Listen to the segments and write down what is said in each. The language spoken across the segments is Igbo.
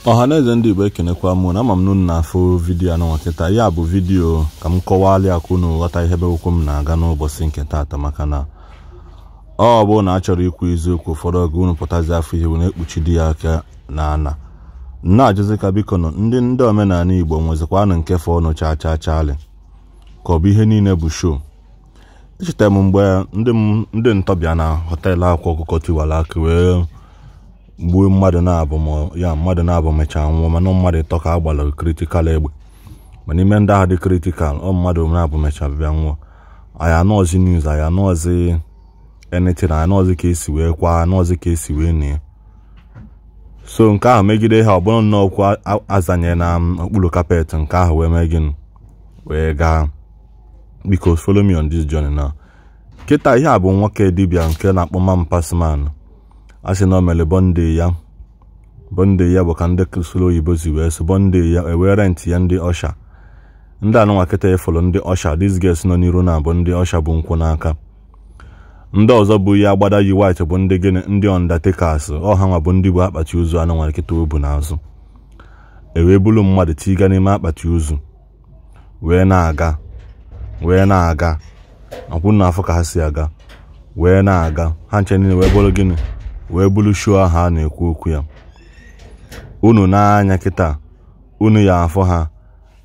Ọhaneze ndị Igbo, ekenekwa m. Na ama m na unu na-afụ video anụnwa kịta. Ya bụ video ka m kọwalị ya ka unu ghọta ihe ebe okwu m na-aga n'ụbọchị nke taata, maka na ọ bụ na a chọrọ ikwu eziokwu. Ụfọdụ oge unu pụtazi afọ ihe unu ekpuchidi ya aka na ana na-ajụzi ka biko nụ, ndị omenala Igbo nwezikwanụ nke fọ ọnụ chaa chaa chaalị, ka ọ bụ ihe niile bụ show. Echetara m mgbe ndị ntọbịa na hotel Akwa Ọkụkọ tiwara aka wee gbuo mmadụ na-abụ, ma ya mmadụ na-abụ mechaa nwụọ, mana mmadụ ịtọ ka a gbara critical egbe, ma n'ime ndị ahụ dị critical, ọ mmadụ na-abụ mechaa bịa nwụọ. Anyị anọzi news, anyị anọzi anything, anyị anọzi ka esi wee kwa, anọzi ka esi wee nie. So nke ahụ megide ha, ọ bụrụ nnọọ okwu azanye na okpuru carpet, nke ahụ wee mee gịnị wee gaa. Biko, follow me on this journey now. Kịta, ihe a bụ nwoke dibịa nke na-akpọ Man Pass Man. A sị na o mere birthday ya. Birthday ya bụ ka ndị soro oyibo si wee sị birthday ya, ewee rent ya ndị usher. Ndị anụnwa kịta efolo ndị usher, these girls nọ n'iru na bụ ndị usher bụ nkwụ n'aka. Ndị ọzọ bụ ya agbada yi white bụ ndị gịnị? Ndị undertakers. Ọ ha nwa bụ ndị bụ akpati ozu anụnwa kịta o bu n'azụ. Ewee bulu mmadụ tiga n'ime akpati ozu wee na-aga, wee na-aga akwụ na afọ ka ha si aga wee na-aga. Ha nche niile wee bụrụ gịnị? Wee bụrụ show ahụ a na-ekwu okwu ya. Unu n'anya kịta, unu ya afọ ha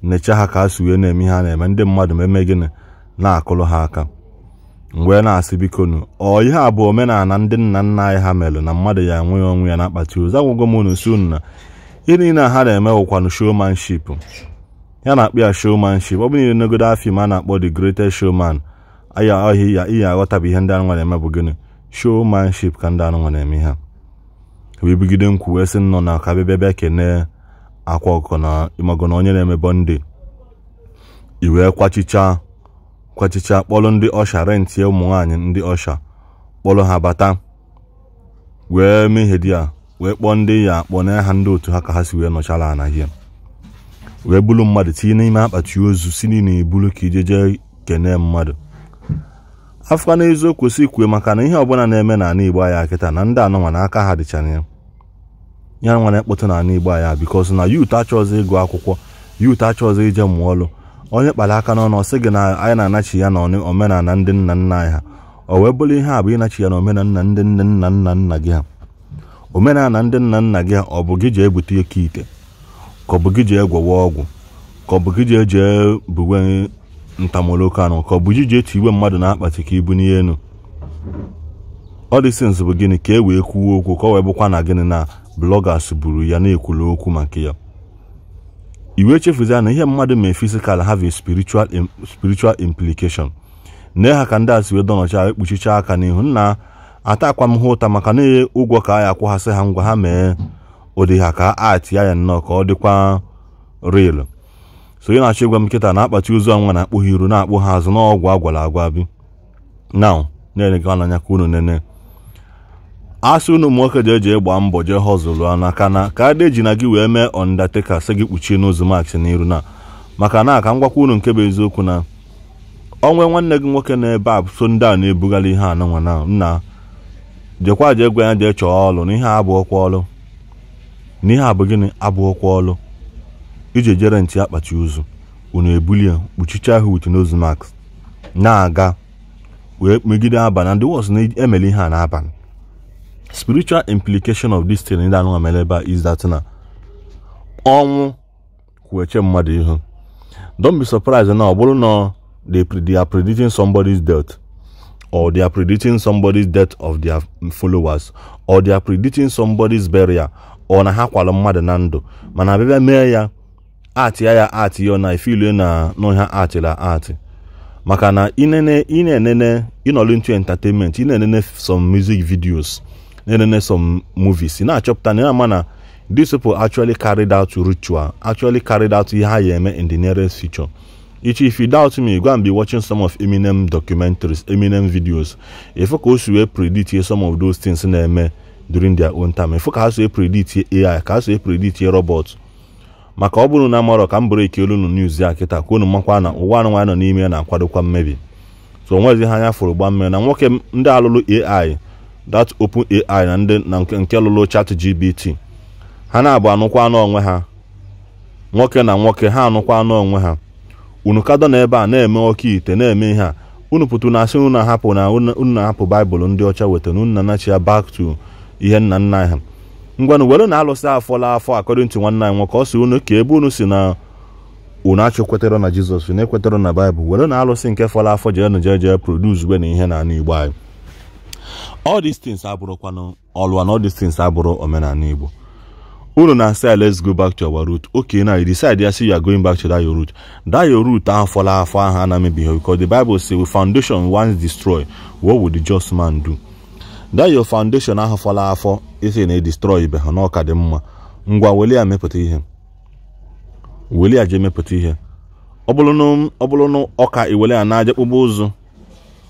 necha ha ka ha si wee na-eme ihe ha na-eme. Ndị mmadụ ma eme gịnị? Na-akụrụ ha aka. Wee na-asị, biko nu, ọ ihe a bụ omenala ndị nna nna anyị ha mere na mmadụ ya enweghị onwe ya na-akpati ozu? Agwụgwọ m unu si unu na ihe niile ha na-eme wụkwanụ showmanship. Ya na-akpọ ya showmanship. Ọ bụ niile n'ogodo afọ a na-akpọ The Greatest Showman aya ọhịa ya, ihe aghọta bụ ihe ndị anụnwa na-eme bụ gịnị? Showmanship ka ndị anụnwa na-eme. Ha wee bugide nkwụ wee sị nnọọ na ka bịa bịa kenee Akwa Ọkụkọ na ịmago na onye na-eme birthday, i wee kwachicha kwachicha, kpọrọ ndị usher, rentie ụmụ nwaanyị ndị usher, kpọrọ ha bata wee mee ihe dị ya, wee kpọọ ndị ya akpọ na ha, ndị otu ha ka ha si wee nọchara ana hie, wee bulu mmadụ tinye n'ime akpati ozu, si niile ebulu ka ije jee kenee mmadụ. Afụkwa n'eziokwu si kwue, maka na ihe ọbụla na-eme n'ala Igbo anyị kịta na ndị anụnwa n'aka ha dịchara ya. Ya nwa na-ekpọtụ n'ala Igbo anyị, because na youth achọghịzị ịgụ akwụkwọ, youth achọghịzị ije mụọ ọlụ. Onye kpara aka n'ọnụ sị gị na anyị na-anachi ya na omenala ndị nna nna anyị ha, o wee bụrụ ihe a bụ ịnachi ya na omenala ndị nne nna nna nna gị ha. Omenala ndị nna nna gị ha, ọ bụ gị ji ebute eke ite, ka ọ bụ gị ji egwọwa ọgwụ, ka ọ bụ gị ji eje buwe ntamoloko anụ, ka ọ bụ gị ji eti iwe mmadụ na akpati ka ibu n'ihe enu? All these things bụ gịnị? Ka e wee kwuo okwu, ka ọ wee bụkwa na gịnị, na bloggers buru ya na-ekwulu okwu maka ya. Iwe chefuzi na ihe mmadụ mee physical have a spiritual implication. Nee ha ka ndị a si wee dọnọcha ekpuchicha aka n'ihu. Nna, atakwa m ha ụta maka na ụgwọ ka a ya akwụghasị ha. Ngwa, ha mee ụdị ha ka art ya ya nnọọ ka ọ dịkwa real. So ị na-achọ ịgwa m nkịta na akpati ozu anwa na-akpụ ha iru, na-akpụ ha azụ n'ọgwụ agwara agwa bi now na-enekwa n'anya ka unu nene asị unu ụmụ nwoke jee jee gbaa mbọ, jee họzụlụ n'aka na ka adị eji na gị wee mee undertaker, sị gị kpuchie nose mask n'iru na maka na aka m gwakwa unu nke bụ eziokwu na onwe nwanne gị nwoke na-ebe a so ndị a na-ebugharị ihe anụnwa na nna jekwa jee gwa ya jee chọọ ọlụ, na ihe a abụọkwa ọlụ, na ihe a bụ gịnị? Abụọkwa ọlụ iji jere ntị akpati ozu. Unu ebuli ya kpuchicha ahụ with nose mask na-aga wee megide abalị, and the worst na emere ihe a n'abalị. Spiritual implication of this thing ndị anụnwa mere ebe a is that na ọnwụ kwueche mmadụ ihu. Don't be surprised na ọ bụrụ na they are predicting somebody's death, or they are predicting somebody's death of their followers, or they are predicting somebody's burial, or na ha kwalụ mmadụ na ndụ, mana abịabịa mee ya atị ya atị ya na ifilie na n'ọhịa atịla atị, maka na ị na-enene ịnọlụ into entertainment, ị na-enene some music videos, na-enene some movies, ị na-achọpụta na ama na these people actually carried out ritual, actually carried out ihe ha ya eme in the nearest future. If you doubt me, go and be watching some of Eminem documentaries, Eminem videos. If ka o si wee predict some of those things na-eme during their own time, if ka ha si wee predict AI, ka ha si wee predict robot. Maka ọ bụrụ na amarọ ka m break elu unu news ya kịta, ka unu makwa na ụwa anụ nọ n'ime ya na-akwadokwa mmebi. So onwezi ha anya fụrụ gba mmiri na nwoke ndị alụlụ AI, that Open AI na ndị na nke lụlụ Chat GPT. Ha na-abụ anụkwa anụ onwe ha, nwoke na nwoke ha anụkwa anụ onwe ha. Unu kado na ebe a na-eme oke ite na-eme ihe a, unu pụtụ na asị unu ahapụ na unu na-ahapụ baịbụl ndị ọcha wetara unu na-anachi ya back to ihe nna nna ha. Ngwanụ were na alụsị afọla afọ according to nwanne anyị nwoke, ọ sị unu ka ebe unu si na unu achọkwetara na Jizọs, unu ekwetara na baịbụl, were na alụsị nke fọrọ afọ jee jee jee produce gbe na ihe na ala Igbo anyị. All these things abụrụkwanụ ọlụ and all these things abụrụ omenala Igbo. Unu na say let's go back to our root. Okay, now you decide you say you are going back to that your root. That your root ahụ fọrọ afọ ahụ ana-emebighị, because the Bible say with foundation once destroyed, what would the just man do? That your foundation ahụ fọrọ afọ isi na destroy ibe ha na ọka dị mma. Ngwa weli ya mepụta ihe, weli ya jee mepụta ihe. Ọ bụrụ na ọka iwele ya na-aja kpụgba ụzụ,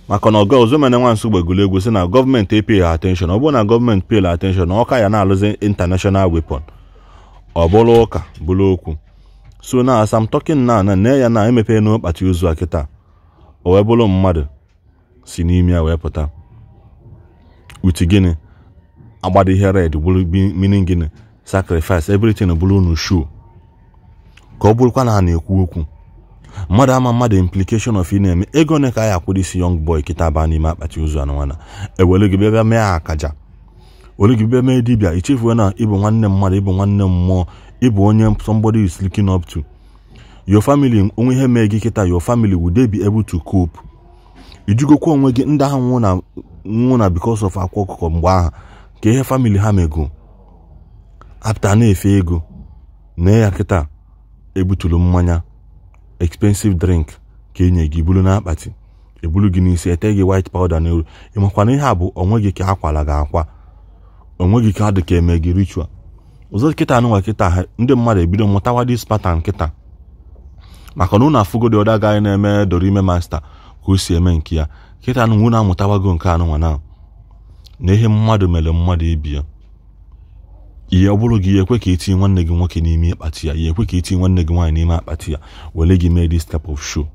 maka na ọga ọzọ mere nwa nsogbu egwuregwu sị na gọọmenti pay attention. Ọ bụrụ na gọọmenti pay attention, na ọka ya na-alụzi international weapon, ọ bụrụ ụka bụrụ okwu. So na as I'm talking now, na nne ya na emepe n'ụkpati ozu a kịta, o wee bụrụ mmadụ si n'ime ya wee pụta uti gịnị agbado ihe red bụrụ meaning gịnị sacrifice everything bụrụ unu show, ka ọ bụrụkwa na ha na-ekwu okwu mmadụ ama mmadụ implication of ị na-eme ego one ka anyị akwụdo isi young boy kịta baa n'ime akpati ozu anụnwana, ewere gị bịa mee akaja, were gị bịa mee dibịa, ichefuo na ịbụ nwanne mmadụ, ịbụ nwanne mmụọ, ịbụ onye somebody is looking up to. Your family onwe ihe mee gị kịta, your family would they be able to cope? Ijugokwa onwe gị ndị ahụ nwụ na because of akwa ọkụkọ mgbe ahụ ka ihe family ha mego apụta na-efe ego na ya kịta ebutulu mmanya expensive drink ka enye gị bulu n'akpati, ebulu gị n'isi, ete gị white powder n'elu. Ịmakwana ihe a bụ onwe gị ka akwala gị akwa, onwe gị ka dị ka eme gị ritual. Ọzọ kịta anụnwa kịta ndị mmadụ ebido mụtawa this pattern kịta, maka na unu afụgo the other guy na-eme Dorime Master ka o si eme nke ya. Kịta anụnwa unu amụtawago nke anụnwa na ihe mmadụ mere mmadụ ibi ya. Ihe ọ bụrụ gị ekwe ka etinye nwanne gị nwoke n'ime akpati ya, ihe ekwe ka etinye nwanne gị nwaanyị n'ime akpati ya, were gị mee this type of show.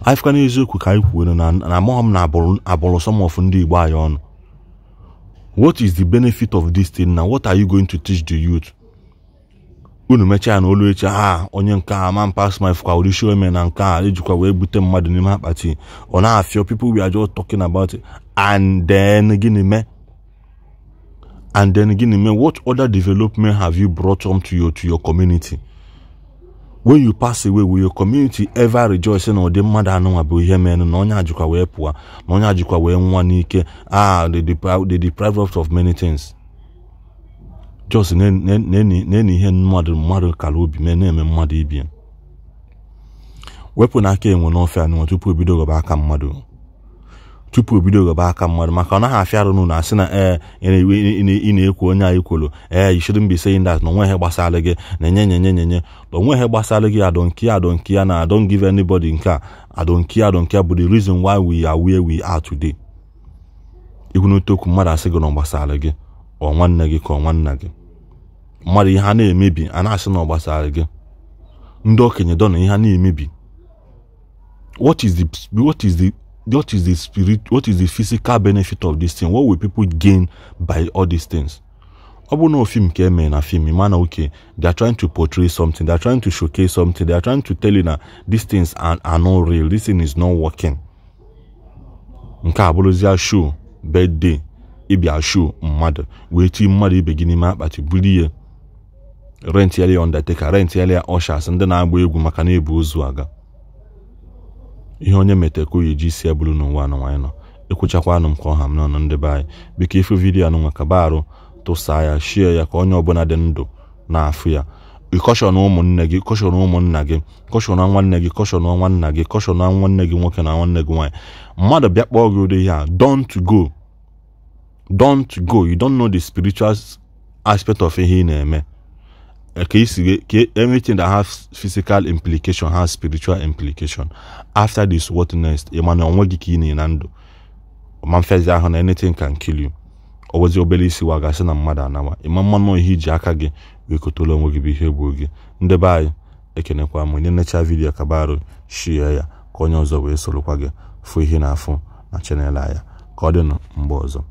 Afụka n'eziokwu ka anyị kwuo na amụghị m na abụrụ some of ndị Igbo anyị ọnụ. What is the benefit of this thing now? What are you going to teach the youth? Unu mechaa na olu echi ha onye nke a man pass my fụkwa ụdị show eme na nke a ejikwa wee bute mmadụ n'ime akpati, ọ na-afịọ. People we are just talking about it. And then gịnị mee? And then gịnị mee? What other development have you brought on to your community? When you pass away, will your community ever rejoice na ụdị mmadụ anụnwa bụ ihe mere na onye ajikwa wee pụọ, na onye ajikwa wee nwa n'ike? Ah, they deprive us of many things. Just na ihe mmadụ kara obi mee na-eme mmadụ ibi ya. Wepụ n'aka enwe n'ofe anụnwa tupu obido ghọba aka mmadụ, tupu obido ghọba aka mmadụ, maka ọ naghị afịa arụ n'ụlọ asị na ee ị na-ekwu onye anyị kwuru, ee you shouldn't be saying that, na onwe ihe gbasara gị na enye nye nye nye nye na onwe ihe gbasara gị. I don't care na I don't give anybody nke a, I don't care but the reason why we are where we are today. Ikwu n'otu okwu mmadụ asị gị na ọ gbasara gị, ọ nwanne gị ka ọ nwanna gị. Mmadụ ihe a na-emebi a na-asị na ọ gbasara gị. Ndị okenye dọ na ihe a na-emebi. What is the spirit, what is the physical benefit of this thing? What will people gain by all these things? Ọ bụrụ na film ka eme na film, man, okay, they are trying to portray something, they are trying to showcase something, they are trying to tell you that these things are not real, this thing is not working. Nke a bụrụzie show birthday ịbịa show mmadụ wee tinye mmadụ ibe gị n'ime akpati buru ihe, rent ya undertaker, rent ya ushers, ndị na-agba egwu maka na ebu ozu aga. Ihe onye mete ka oyi ji isi ebulu n'ụwa anụnwa anyị nọ. Ekwuchakwa anụ m ka ọha m n'ọnụ ndị be anyị. Biko ife vidiyo anụnwa ka ba arụ tụsaa ya, shie ya ka onye ọbụla dị ndụ na-afụ ya. Ịkọshọn ụmụnne gị, kọshọn ụmụnna gị, kọshọn nwanne gị, kọshọn nwanna gị, kọshọn nwanne gị nwoke na nwanne gị nwaanyị. Mmadụ bịa kpọọ gị ụdị ihe a, don't go. Don't go. You don't know the spiritual aspect of ihe ị na-eme. Everything that has physical implication has spiritual implication. After this, what next? Ịma na onwe gị ka ị na ndụ. Ma mfezi ahụ na anything can kill you. Ọ bụzi obere isi wa gasị na mmadụ anawa. Ịma mmanụ ihe iji aka gị wee kotola onwe gị bụ ihe gbuo gị. Ndị be anyị ekenekwa m onye necha vidiyo kabarụ shie ya ka onye ọzọ wee sorokwa gị fụ ihe na-afụ na channel ya. Ka ọ dịnụ mgbe ọzọ.